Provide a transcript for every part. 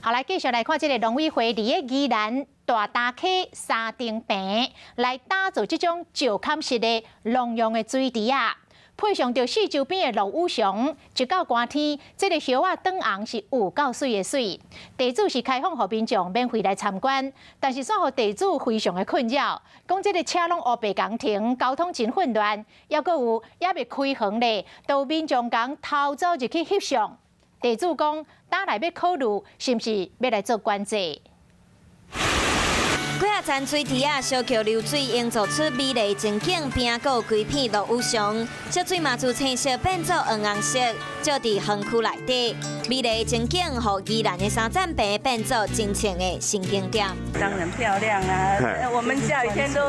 好，來繼續來看這个農委會佇个宜蘭大礁溪三重坪來打造這種石崁式的農用的水池仔，配上著四周邊的落羽松，一到寒天，這个葉仔轉紅是有夠媠的媠。地主是開放予民眾免費來參觀，但是煞予地主非常的困擾，講這个車攏烏白仝停，交通真混亂，猶閣有猶未開園咧，都有民眾共偷走入去翕相。地主講，打來欲考慮，是毋是欲來做管制？幾仔層水池仔，小橋流水，營造出美麗情景，邊仔閣有規片落羽松，小水嘛自青色變做黃紅色，照佇園區內底，美麗情景，予宜蘭的三棧坪變做真正的新景點。當然漂亮啊！我們下雨天都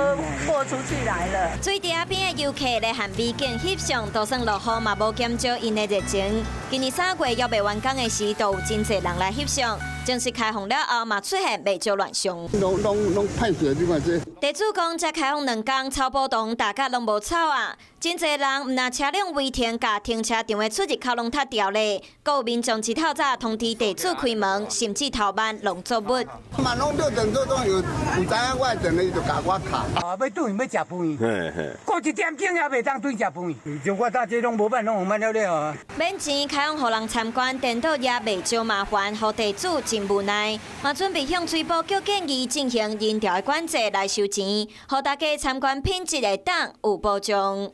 豁出去來了。水池仔邊的遊客來看美景翕相，就算落雨嘛無減少𪜶的熱情。今年3月猶未完工的時，都有真濟人來翕相。正式開放了後，嘛出現袂少亂象。攏攏攏歹勢，你看這。地主講，才開放2工，草埔埒大甲攏無草啊！真濟人毋但車輛違停，共停車場的出入口攏塞牢咧。閣有民眾一透早通知地主開門，甚至偷挽農作物。嘛攏做電做總有有知影我的電話，就共我敲。啊，欲轉欲食飯，過一點鐘也袂當轉食飯。像我搭這攏無辦，攏有慢了了啊。免錢開放予人參觀，顛倒也袂少麻煩，予地主真無奈。嘛準備向水保局建議進行人潮的管制來收錢，予大家參觀品質會當有保障。